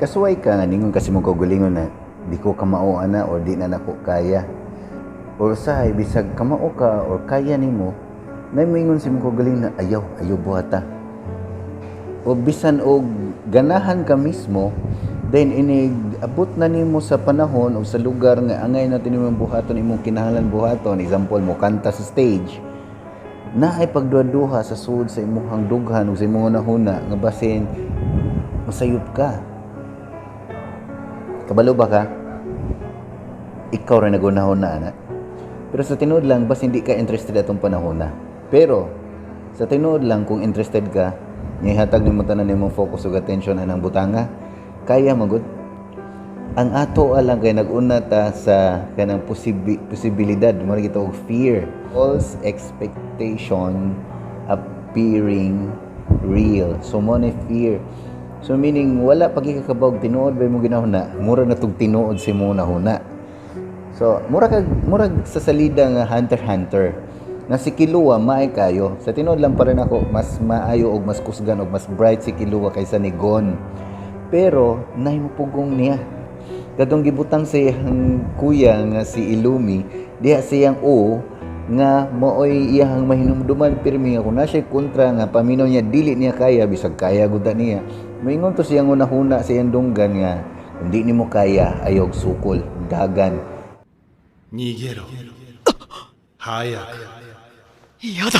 Kasuway ka nga ningon kasi mong kaugalingon na di ko kamao ana or di na nako kaya. Or usahay bisag kamao ka or kaya nimo, nay moingon sa imong kaugalingon na ayaw, ayaw buhata. O bisan og ganahan ka mismo, then inig abot na nimo sa panahon o sa lugar nga angay na nimo buhaton imong kinahanglan buhaton, example mo kanta sa stage, naay pagduha-duha sa sud sa imong dughan o sa imong hunahuna nga basin masayop ka. Kabalo ba ka? Ikaw ra nagunahon na ana. Pero sa tinuod lang, bas hindi ka interested atong panahon na. Pero sa tinuod lang, kung interested ka, nihatag nimo tanan nimong focus ug attention anang butanga, kaya magud. Ang ato lang kay nag-una ta sa kanang posibilidad, mao kita og fear, false expectation appearing real. So mo ni fear. So meaning wala pa gyud ka kabawog tinuod ba imong ginahuna, mura na tug tinuod sa imong nahuna. So mura kag murag sa salida nga Hunter Hunter nga si Killua maay kayo. Sa tinuod lang pa rin ako, mas maayo og mas kusgan og mas bright si Killua kaysa ni Gon. Pero nay mo pugong niya. Kadtong gibutang sa iyang kuya nga si Illumi diha siyang o nga maoy iyahang mahinumduman pirmi nga kung na siya kontra nga paminaw niya dili niya kaya, bisag kaya gud niya. Moingon to siyang hunahuna sa iyang dunggan nga kung di nimo kaya, ayog sukol dagan. 逃げろ早く。嫌だ。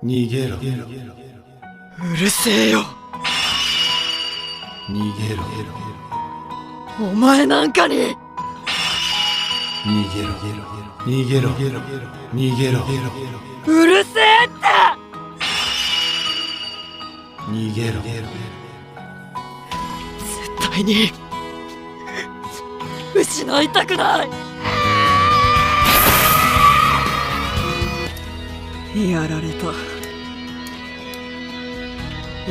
逃げろ。うるせえよ。逃げろ。お前なんかに。逃げろ、逃げろ、逃げろ。うるせえって。逃げろ。絶対に失いたくない。やられた。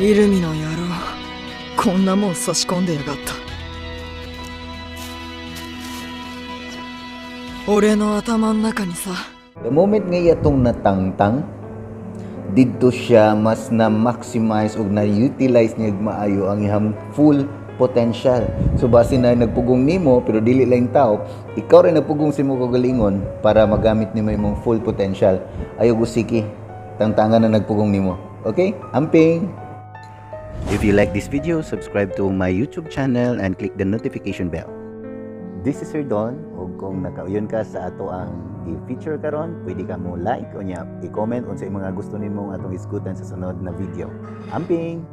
イルミの野郎、こんなもん差し込んでやがった。俺の頭ん中にさ。 The moment nga iya tong natangtang, didto siya mas na maximize og na-utilize niya maayo ang iyang full potential. So base na nagpugong nimo pero dili lang tao, ikaw rin nagpugong sa imong kaugalingon para magamit nimo imong full potential. Ayaw gusiki, tangtangan na nagpugong nimo. Okay? Amping! If you like this video, subscribe to my YouTube channel and click the notification bell. This is Sir Don, ug kung nakauyon ka sa ato ang i-feature karon, pwede ka mo like o nya i-comment unsa imong mga gusto nimong atong isgutan sa sunod na video. Amping!